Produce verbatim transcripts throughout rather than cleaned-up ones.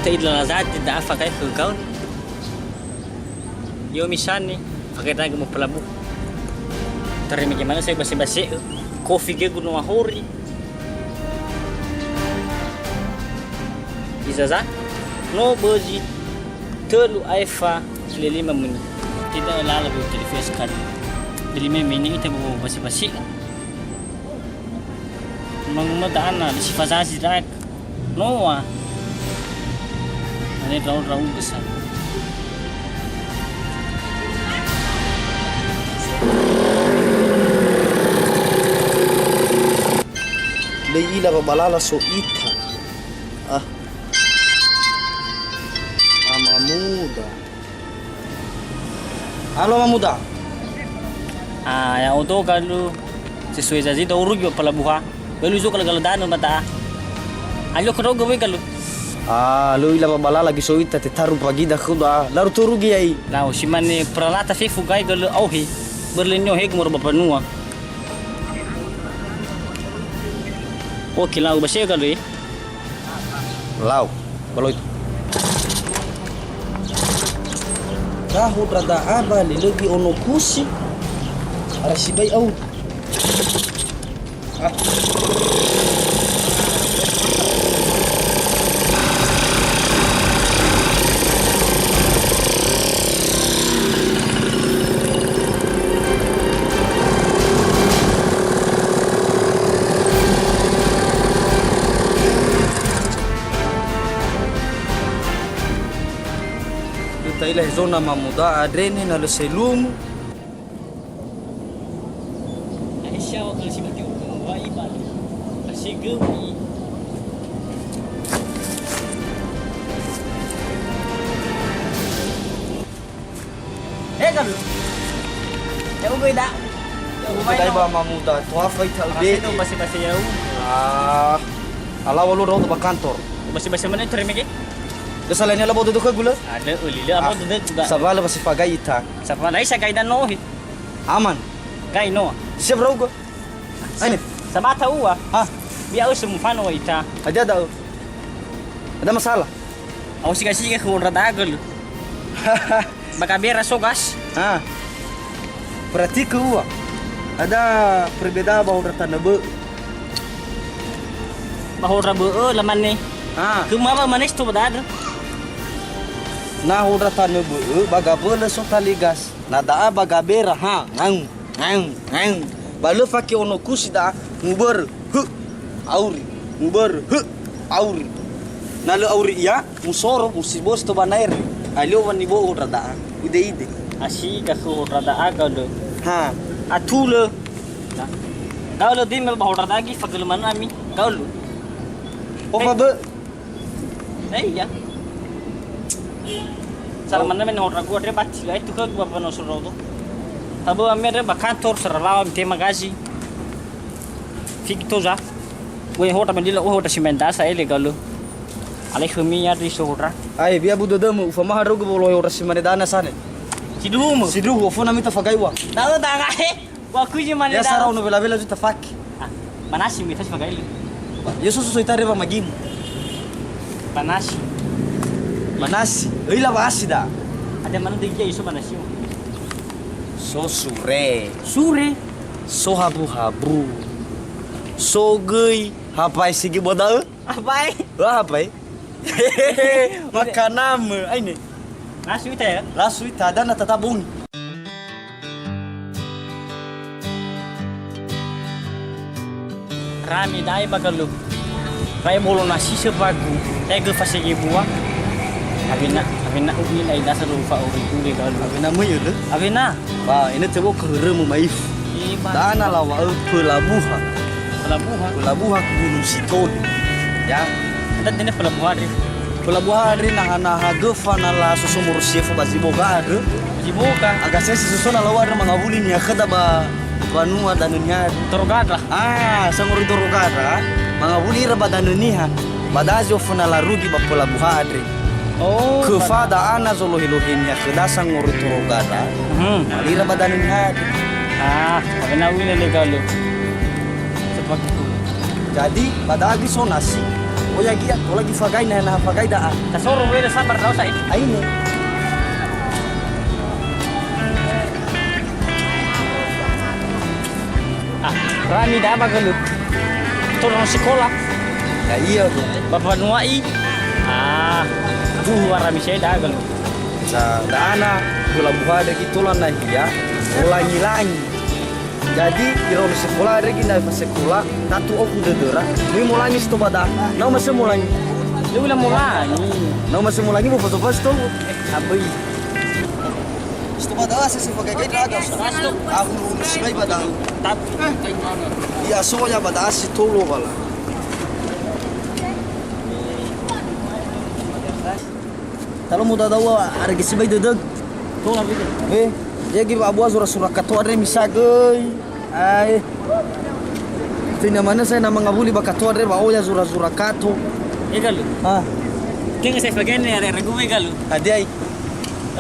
Te ila lazati da afa kai khö gaun. Yo misani, fakai tanga mo pelabuha. Terima kasih mana saya basi-basi. Kofi ge gunung ahori. Izaza, no bözi tölu aefa kile lima meni. Tidak lala bu telefon sekali. Beli meme ini kita bawa basi-basi. Manguma dana, si fazazi rak. Noa. Ane raun-raun gesan. Lei ila ba balala so ita. Ah. Ama muda. Halo, Ama Muda. Ah, ya oto kalu sesuai janji da urugi ba pelabuha. Belu zo kala gala dana mata. Ayo kerogo we kalu. Ah, lo ila ba balala gi so ita te taru pagi da khuda. Laru turugi ai. Lau si mane peralata fefu gai galu auhi. Berlenyo he gumur bapanua. Oke, lau basi kalu eh. Lau, baloi. Gahu drada aba lelegi ono kusi. Ara sibai au. Ah. Utaila hezona mamuda andre niha na lö selumu. Aisyah wakil si mati wa iba. Kasi gemi. Eh, kan? Ya, ugu ida. Ya, ugu Kedai main, ba no. Mamuda, toha fa ita Rasa ude. Itu masih-masih ya, u. Ah, alawa lu rau ba kantor. Masih-masih mana itu remege? Udah salahnya lah bawa duduk ke gula? Ada, uli lah, Ah, apa duduk juga. Sabala masih pagai ita. Sabala, Aisyah gai dan no. Aman. Gai no. Siap rau gua. Aine. Sabata ua. Ha? Bia ösö mufano wa ita. Hadia da'ö? Ada masalah? Au siga-siga khö hondrada gölö. Ba gabera so gas. Ha. Perhatikan ua. Ada perbedaan ba hondrada tanö bö'ö. Ba hondrada bö'ö lamane. Ha. Kemaba manis tu badada. Na hondrada tanö bö'ö ba gabölö so tali gas. Na da'a ba gabera, ha, ngau, ngau, ngau. Ba lö fake ono kusi da'a, mubörö, hö, auri, mubörö, hö, auri. Na lö auri ia, musoro, musibosi to ba naere. Alio wa nibo'o hondrada da'a, ide-ide. Asi ka khö hondrada da'a gao lö. Ha. Atulö. Gao lö dime ba hondrada da'a gi fagölö manö ami, gao lö. Ofa bö. Eh, iya. Sara Oh. Mana men hondrada gua, andre bati, eh, tu ke gua pano soro tu. Tabu ami ada ba kantor, sara lawa, mi tema gaji. Fik toza. Gue hondrada mendila, oh, hondrada si main dasa, eh, legal lo. Alai khömi ya di so hondrada. Ai, bia bu dödömu, ufa maha rogo bolo hondrada si mane dana sane. Siduhumu. Siduhu, ofo nami ta fagai ua. Tahu tak, eh? Wa kuji mane Ya, dana. Sara ono wela-wela juta faki. Ah, manasi mi tasi fagai le. Ya, so, so, so, ita reba magimu. Manasi. Manasi. Ila ba asi da. Ada mana de kia iso manasi. So sure. Sure. So habu-habu. So göi. Hapai sigi boda'ö? Hapai. Wah, hapai. Makanamö. Aine. Lasu ita ya? Lasu ita, dana tata bongi. Rami dai bagalu. Rai bolo nasi sebagu. Tege fasege bua. Awena, awena u'ila idasa lu fa uri ule galu. Awena möi ule? Awena. Ba, ene tebo keremu maif. Ih, ba. Dana lawa'ö pelabuha. Pelabuha? Pelabuha Gunung Sitoli. Ya. Ada tene pelabuha, Dri. Pelabuha andre naha-naha göfa na la soso morosi efo ba Ziboga andre. Ziboga. Aga sesi soso na laua andre mangawuli niha khöda ba banua danö niha andre. Torogadra. Ah, sangori Torogadra. Mangawuli ira ba danö niha. Ba dazi ofo na larugi ba pelabuha andre. Oh, Khöfa ba- da'a na zolohe-lohe niha khöda sangori Torogadra. Hmm. Malira ba danö niha andre. Ah, awena u'ila le galu. Sepak itu. Jadi, ba da'a gi so nasi. Oh ya gia, oh lagi fagai nah, nah fagai da'a. Tasoro wele sabar tau sa'e. Aine. Ah, rami da'a ba gölö. Tolo sekolah. Ya iya, Bu. Bapak nua'i. Ah, bu rami saya da'a gölö. Sa da'ana, pelabuhan ada gitu lah nah ya. Ulangi-langi. Jadi, iraoni sekola andre gi na fasekola, tatu oku dödöra, möi molangi si toba da'a. Nau mase molangi. Lö u'ila molangi. Nau mase molangi, bo foto-foto si toba. Aböi. Si toba da'a, sese fagai-gai ndra'aga, sa. Aku sibai ba da'a. Tatu. Ia so ya ba da'a si tolo wala. Talo muda daua arege sibai dödögu. Tola bege. Eh, ya gi ba abua zura-zura kato andre misa göi. Ae. Tina mana saya na mangawuli ba kato andre ba oya zura-zura kato. Egalu. Ah. Tenga saya fagai ne are-are gue galu. Adi ai.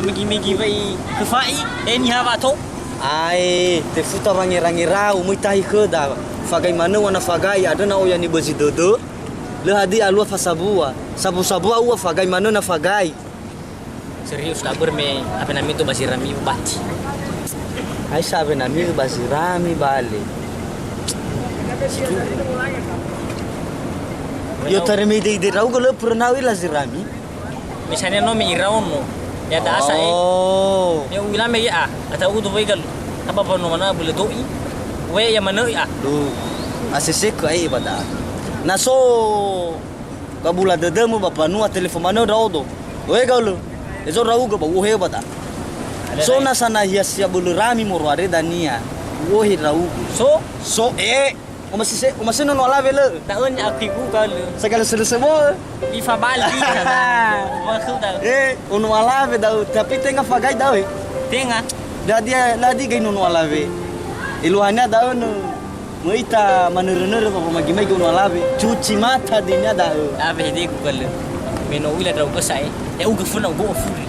Megi-megi wai kefa'i, eh, niha wato. Ae, tefuta wangera-ngerau, möi tahi khöda. Fagai manö ua na fagai, andrö na oya nibözi dödö. Lö hadia alua fasabua. Sabu-sabua ua fagai manö na fagai. Serius labör me ape nami tu ba zirami bati. Aisa ape nami ba zirami bale. Yo tare me ide-ide rau gölö pernah ila zirami. Misalnya no me iraono. Ya da asa e. Oh. Ya uila me ya. Ata udu wega lu. Apa pa no mana bule doi. We ya mana ya. Duh. Asese ke ai bada. Na so Kabula dödömö ba mbanua telefon manö ndra'odo. Ohe gaulö. Ezo ndra'ugö ba u'ohe ba da. So nasa nahia si abölö rami moro andre dania. U'ohe ndra'ugö. So? So, eh. Omasi se, omasi nono alawe lö. Da'ö ni'akigu gaulö. Segala selesai mo. Ifabali. Maksud da'ö. Eh, ono alawe da'ö, tapi tenga fagai da'ö, eh. Tenga. Dadi, dadi gai nono alawe. Eluahania da'ö nö. Möi ita manörö-nörö ba wamagi-magi ono alawe, cuci mata dania da'ö. Awe hedegu galö. Me no u'ila ndra'ugö sa'e, ya'ugö föna ubo'o furi.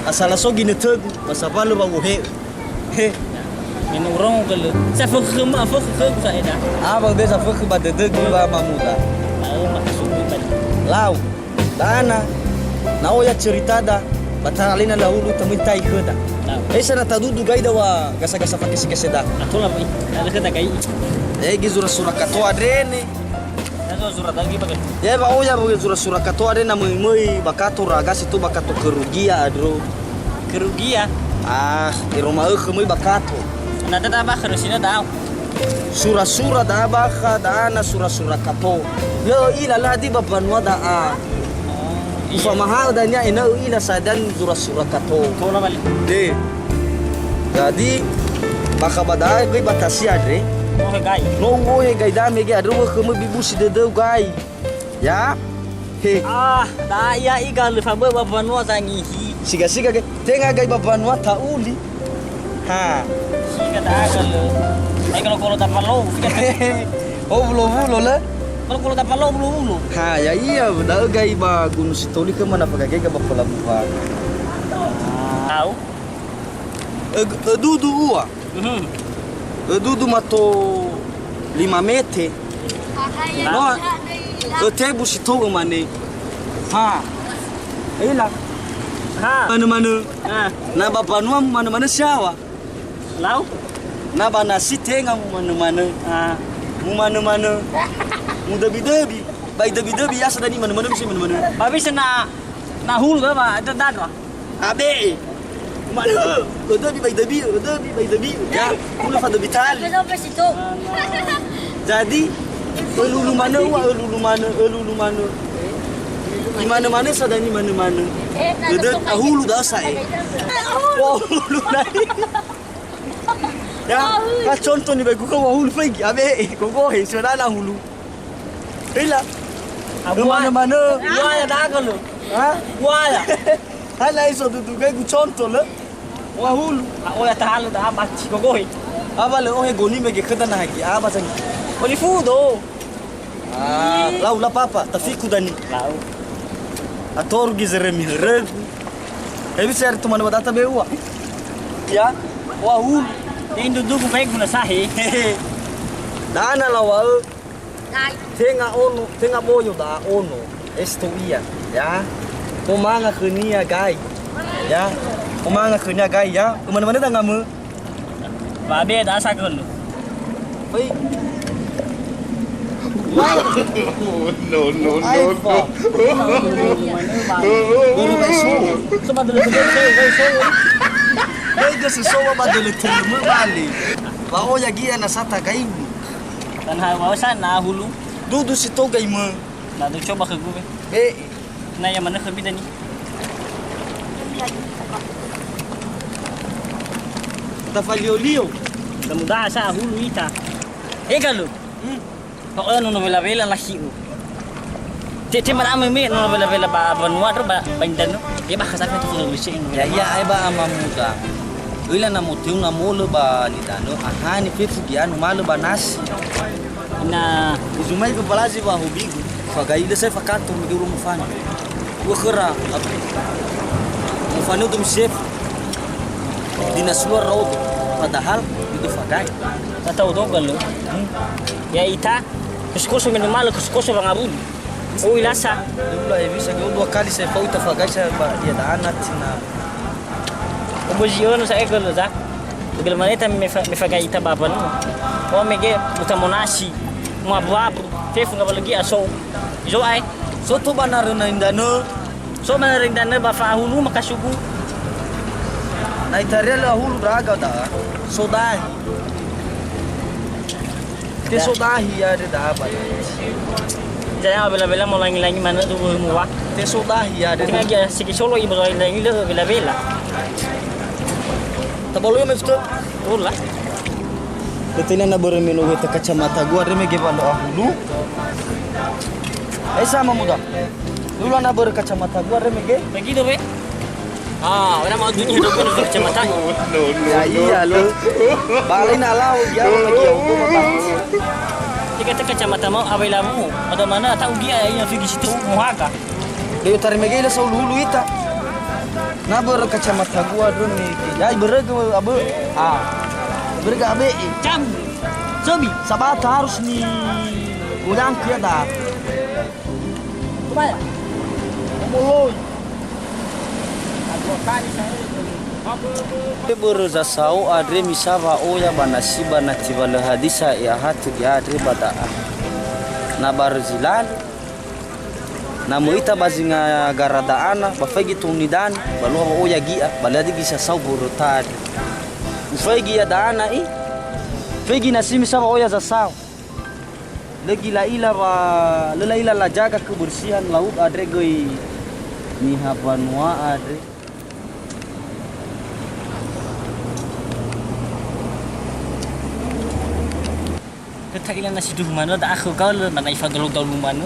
Asala so ginötögu, ba sabalö wa u'ohe'ö. He. Me no urongo galö. Safökhö ma, fökhö khögu sa'e da. Apa be safökhö ba dödögu ba mamuda. Lau, makasudui tadi. Lau. Da'ana, na oya ceritada, ba talena lahulu tamöi tai khöda. Na'am. Esa na tadudu gai dawa gasa-gasa fakese-keseda. Atola mai, ada khöda gai. Ege zura-zura kato andre ne. Ada zura-zura dagi pakai. Ya, ba oya bo zura-zura kato andre na möi-möi ba kato raga situ ba kato kerugia andrö. Kerugia? Ah, ero ma'ökhö möi ba kato. Na dada bakha do sina da'ö. Sura-sura da'a bakha, da'ana sura-sura kato. Lö ö'ila, lö hadia ba mbanua da'a. Oh, iya. Ufamaha'ö dania ena'ö ö'ila sadan sura-sura kato. Tola bale. De. Jadi, bakha ba da'a göi ba tasi andre. Ohe gai. No u'ohe gai dame ge andrö wökhö möi bibusi dödöu gai. Ya. He. Ah, da'a ia iga lö fabö'ö ba mbanua zangihi. Siga-siga ge, tenga gai ba mbanua ta'uli. Ha. Siga da'a ga lö. Ai kalau kalau tapalou, siga. Oh, wulo-wulo lö. Kalau kalau tapalou, wulo-wulo. Ha, ya iya, da'ö gai ba Gunung Sitoli ke mana pagagega ba pelabuhan. Tahu? Ö-, ödudu ua. Mhm. Ödudu mato lima mete. No, ötebu si tou ömane. Ha. Ela. Ha. Manö-manö. Ha. Na ba mbanua manö-manö siawa. Lau? Na ba nasi tenga manö-manö. Ha. Manö-manö. Mudöbi-döbi. Bai döbi-döbi ya sadani manö-manö bisa manö-manö. Ba bisa na, na hulu ba, ba, da, da, da. Abe'e. Mane, ö, ödöbi bai döbi, ödöbi bai döbi. Ya, hulö fadöbi tali. Jadi, ölulu manö ua, ölulu manö, ölulu manö. Imanö-manö sadani manö-manö. Ödö, ahulu dasa e. Wahulu nai. Ya, ka contoh ni bagu ka wahulu faigi. Abe'e, gogohe, sadana hulu. Hela. Abu manö-manö. Buaya da'a gölö. Ha? Buaya. Hala iso dudu gai gu contoh lö. Wahulu. A oya tahalö da'a mati gogohe. Aba lö ohe goni mege khöda na hagi aba sani. Oli fudo. Ah, lau la papa, tafiku dani. Lau. Atoru gi zeremi regu. Ebi ser tu mana badata be ua. Ya, wahulu. Indu dugu baik guna sahe. Dana lawa'ö. Dai. Tenga ono, tenga boyo da'a ono. Esto ia, ya. Omanga khönia gai. Ya. Omanga khönia gai, ya. Umane-mane dangamö. Ba be da sa gelu. Hei. No, no, no, no. Aifa. Guru gai so. Coba dulu, dulu, dulu, dulu. Hei, gasi so ba dulu terima balik. Ba oya gia na sata gaibu. Tanha wa sa na hulu. Dudu si togai mö. Na du coba khögu be. Be. Na ya manö khömi dania. Tafalio-lio. Mudaha sa hulu ita. Ega lu. Hmm. Pokoknya nono wela-wela la hi'u. Te, te mana ame me nono wela-wela ba, ba banua do ba, ba indanö. Ya ba khasa tu lu se. Ya, iya, ai ba ama muda. Öila na moteu na molö ba nidanö, ahani fefu gianu malö ba nasi. Na uzumai ke balazi wa hobigu. Fagai lö sai fakato mege ulo mofani. Ua khöra, apa? Mofani udo misef. Dinas luar raodo. Padahal udo fagai. Tata udo gelu. Hmm. Ya ita, kus-kus minimal, kus-kus bangabulu. Oh, ilasa. Dulu lah, ya bisa, gua dua kali saya fa'u ita fagai saya ba, ya, da anak cina. Obozi ono sa ego lo za. Gel maneta me fa-, me fagai ita baba no. O mege uta monasi. Mu abu-abu. Fefu ngaba lagi aso. Zo ai. So to bana rena indanö. So bana rena indanö ba fahulu makasugu. Na itaria le ahulu raga da. So dahi. Te so dahi ya de da ba. Jadi, bela-bela mau langi-langi mana tu mua. Te so dahi ya de. Tinggal dia sikit solo ibu langi-langi le bela-bela. Tabaloi me betul. Betul lah. Betul na börö me no weta kacamata gua, re mege ba lo ahulu. Eh, sama muda. Dulu na börö kacamata gua, re mege. Begitu, be. Ah, orang mau dunia hidup pun kacamata. Ya iya lo. Bali na lau ya lo lagi ya hukum apa? Tiga teka kacamata mau awai lamu. Ada mana tak ugi ya yang figi situ muhaga. Dia tarimege ila saulu-ulu ita. Na börö kacamata gua dulu nih. Ya börö ge abe. Ah. Börö ge abe. Cam. Sobi. Sabata harus ni goyang ya da. Muloi. Börö zasao andre misa wa'oya ba nasi ba nati wa lö hadisa e'ahatö ia andre ba da'a. Na barö zi lalu, na möi ita ba zinga gara da'ana, ba faigi tou nidani, ba lua wa'oya gi'a, ba lö adigi sasao böröta andre. Ufaigi ia da'ana i, faigi nasi misa wa'oya zasao. Lö gila'ila wa, lö la'ila lajaga kebersihan laut andre göi niha banua andre. Lö ta'ila na sindruhu manö da'a khöu gaulö, na, na ifagalu-galu manö.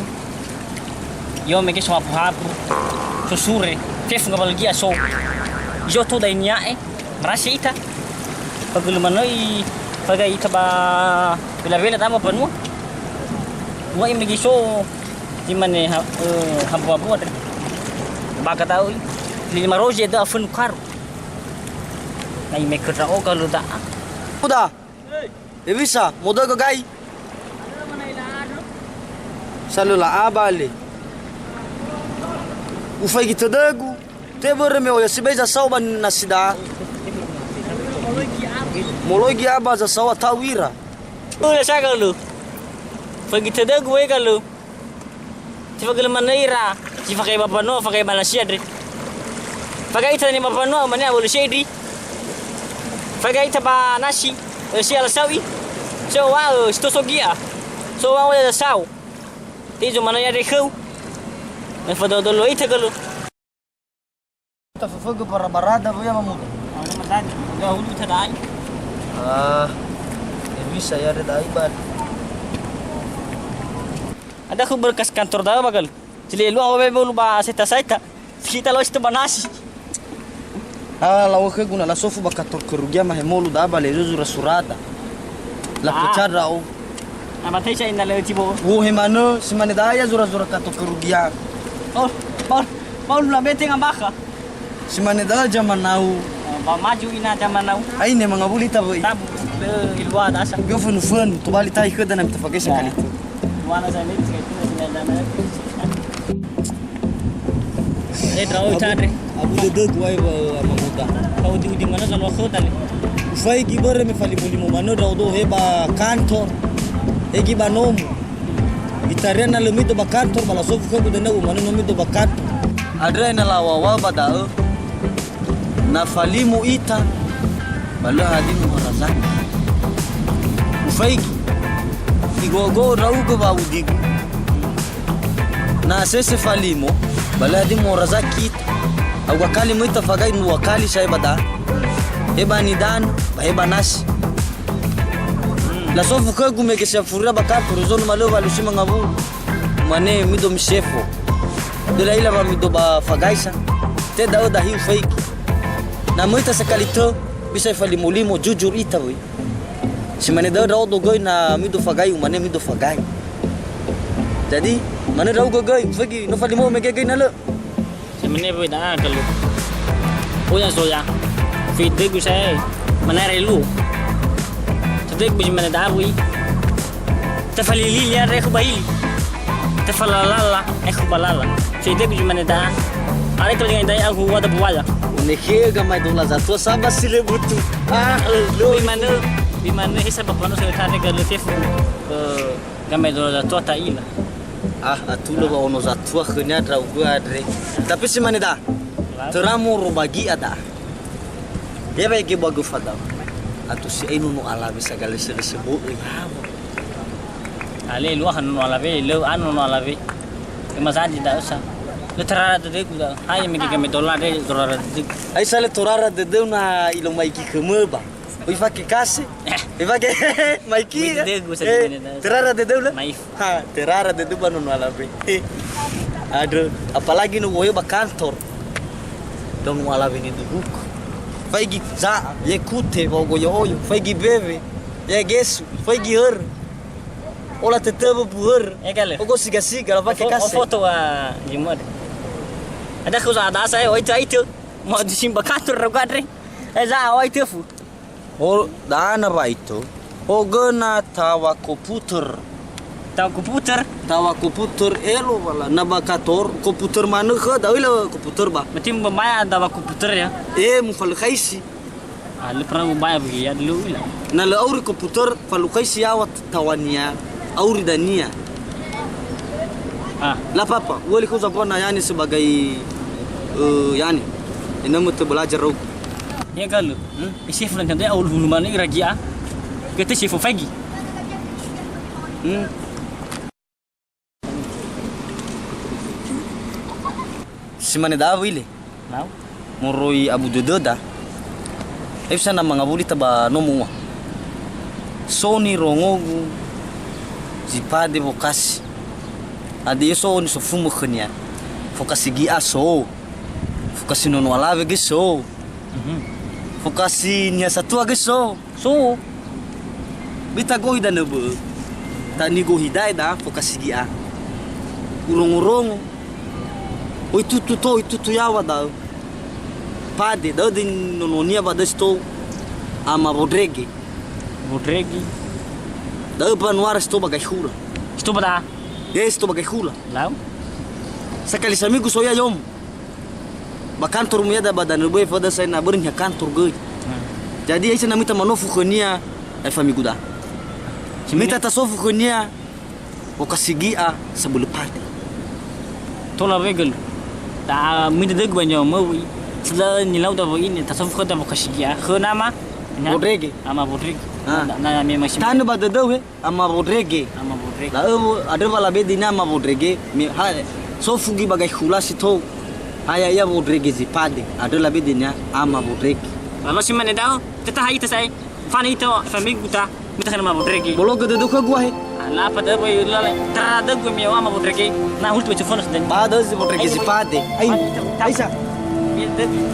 Yo mege so habu-habu, so sure, fefu ngaba lö gi'a so. Yo to dai nia'e. Marasi ita. Pagulu manö i fagai ita ba wela-wela tama banua. Wa im lagi so di mana ha, eh, habu-habu ada. Baka tahu i. Lima rozi ada afun karu. Na ime kerja oga lu da. Uda. Evisa, modögö gai. Salö la'a bale. Ufaigi tödögu. Te börö me oya sibai zasao ba nasi da'a. Moloi gi aba zasao ata'u ira. Uda sa galu. Faigi tödögu we galu. Si fagölö manö ira, si fagai ba banua, fagai ba nasi andre. Fagai ita ni ba banua, mane abolu si edri. Fagai ita ba nasi, eh, si ala saui. So wa, eh, si toso gi'a. So wa oya zasao. Te izo manö ya de khöu. Me fadodolo ita galu. Taföfögö bara-barada wea mamuda. Ada matadi. Udah hulu ita dai. Ah, ya bisa ya ada dai ban. Ada aku berkas kantor dah bagal. Cili lu awe bolu ba seta-seta. Kita lo situ banasi. Ah, lawa khögu na lasofu ba kantor kerugian mahemolu da ba le zura-surada. La Ah. Pecada o. Na ba tesa ina le tibo. Wo he manö, si mane daya zura-zura kantor kerugian. Oh, Paul, Paul la bete ngambakha. Si mane daya zaman now. Oh, ba maju ina zaman now. Ai ne mangawuli ta wöi. Tabu, le ilua dasa. Gö fönu-fönu, tobali tai khöda na mitafagesa Ya. Kali tu. Wana sa ini, tiga itu, masih ada, ada. Eh, terlalu Abu, tadi. Abu dödögu ai wa, ama Muda. Kau di, di mana kalau kau tadi? Ufaigi börö me falimo-limo manö ndra'odo he ba kantor. He göi ba nomo. Itaria na lö mido ba kantor, ba lasofu khögu dania umanö no mido ba kantor. Andrö na lawawa ba da'ö. Na falimo ita, ba lö hadia mu'orazaki. Ufaigi, igo'ogo'o ndra'ugö wa'audigu. Na asese falimo, ba lö hadia mu'orazaki ita. Ha'uga kali möi ita fagai dua kali sa'ae ba da'a. He ba nidanö, ba he ba nasi. Lasofu khögu mege si afuria ba kantor, zonu malöŵa lusi mangawulu. Mane mido misefo. Döla ila wa mido ba fagaisa. Te da'ö dahi ufaigi. Na möi ita sekali tö, bisa falimo-limo, jujur ita wöi. Si mane da'ö ndra'odo göi na mido fagai, umane mido fagai. Jadi, manö ndra'ugö göi, ufaigi, no falimo mege göi na lö. Semene wöi da'a galu. Oya soya. Fidegu saya. Mana relu. Fidegu semene da'a wöi. Tefalili ya re khubahili. Tefalalala, eh, khubalala. Fidegu semene da'a. Are kalau dengan dai aku ada buaya. Nekhe gamai dola zatua saba si lebutu. Ah, lo. Di mana, di mana hisab apa no saya tanya galu tefu. Eh, gamai dola zatua ta ila. Ah, atulö wa ono zatua khönia ndra'ugö andre. Tapi si mane da'a. Töra moro ba gi'a da'a. Ya ba ege ba göfa da'a. Atu si ai nono alawe sagalese-lese bo'ö yawo. Ale lua ha nono alawe, lö anu nono alawe. Ema zadi da'a sa. Lö terara dödögu da'a. Hai mege gamai dola de terara dödögu. Ai sa lö terara dödöu na ilo maigi khömö ba. Oi fake kase. Oi fake maiki. Oi degu sa. Eh, gimana, terara dödöu lö? Maif. Ha, terara dödöu ba nono alawe. Aduh, apalagi no woyo ba kantor. Nono alawe ni duhuku. Faigi za'a, ye kute, wa ogoyo-oyo. Faigi bewe, ye gesu, faigi hör. Ola tötöbö buhör. Egale. Ogo siga-siga, la fake kase. Foto wa gimana? Ada khusus ada saya, oi itu, itu. Mau disimba kantor, rogatre. Eh, za'a, oi itu fu. O, dana wa ito. Ogöna tawa komputer. Tawa komputer? Tawa komputer elo wala. Na ba kantor, komputer manö khö, da'ö ila komputer ba. Berarti mubaya tawa komputer ya? Eh, mufalökhaisi. Ah, lö pernah mubaya begitu ya, dulu ila. Na lö auri komputer, falökhaisi yaŵa tawania, auri dania. Ah. La apa-apa, uwali khusus apa na yani sebagai, eh, yani. Enamö tö belajar rau. Ya galu. Hmm? Isi fulan tante aul hulu mana ira gia. Kita si fofegi. Hmm. Si mane da'a wöi le. Nau? Moroi abu dödöda. Efisa na mangawuli ita ba nomo ua. So nirongogu zi pade wokasi. Ade so ni sofumö khönia. Fokasi gi'a so. Fokasi nono alawe göi so. Mhm. Fokasi nia satua göi so. So. Bita gohi danö bö'ö. Tani gohi da'e da fokasi gi'a. Urongo-rongo. Oi tutu to, oi tutu yaŵa da'ö. Pade, da'ö di nononia ba da'ö si tou ama Wondrege. Wondrege. Da'ö banuara si tou ba Gaihula. Si tou ba da'a? Ye, si tou ba Gaihula. Lau? Sakali samigu so ia yomo. Ba kantor mu yada ba danö bö'ö fada sai na börö niha kantor göi. Hmm. Jadi, aisa na mita manofu khönia, ai famigu da. Mita tasofu khönia, wokasi gi'a sabölö pade. Tola wegel. Da, mita dögö ba nyawa möwi. Setelah nilau da wöi ini, tasofu khöda wokasi gi'a. Khö nama? Wondrege. Ama Wondrege. Ah. Na, na, memang si Tanö ba dödöu he. Ama Wondrege. Ama Wondrege. Da'ö wo-, andrö wa labedenia ama Wondrege. Me-, ha, so fugi ba Gaihula si tou. Ha ya'ia Wondrege zi pade. Andrö labedenia ama Wondrege. Lalu si mane da'ö, tetaha ita sa'ae. Fana ita famigu ta. Mita khöna ama Wondrege. Bologö dödöu khögu ahe. Ala apa da'ö boy lale. Tara dögö me ama Wondrege. Na hultu baca phone sudah. Ba da'ö zi Wondrege zi pade. Ai, ai sa. Iya, dödö.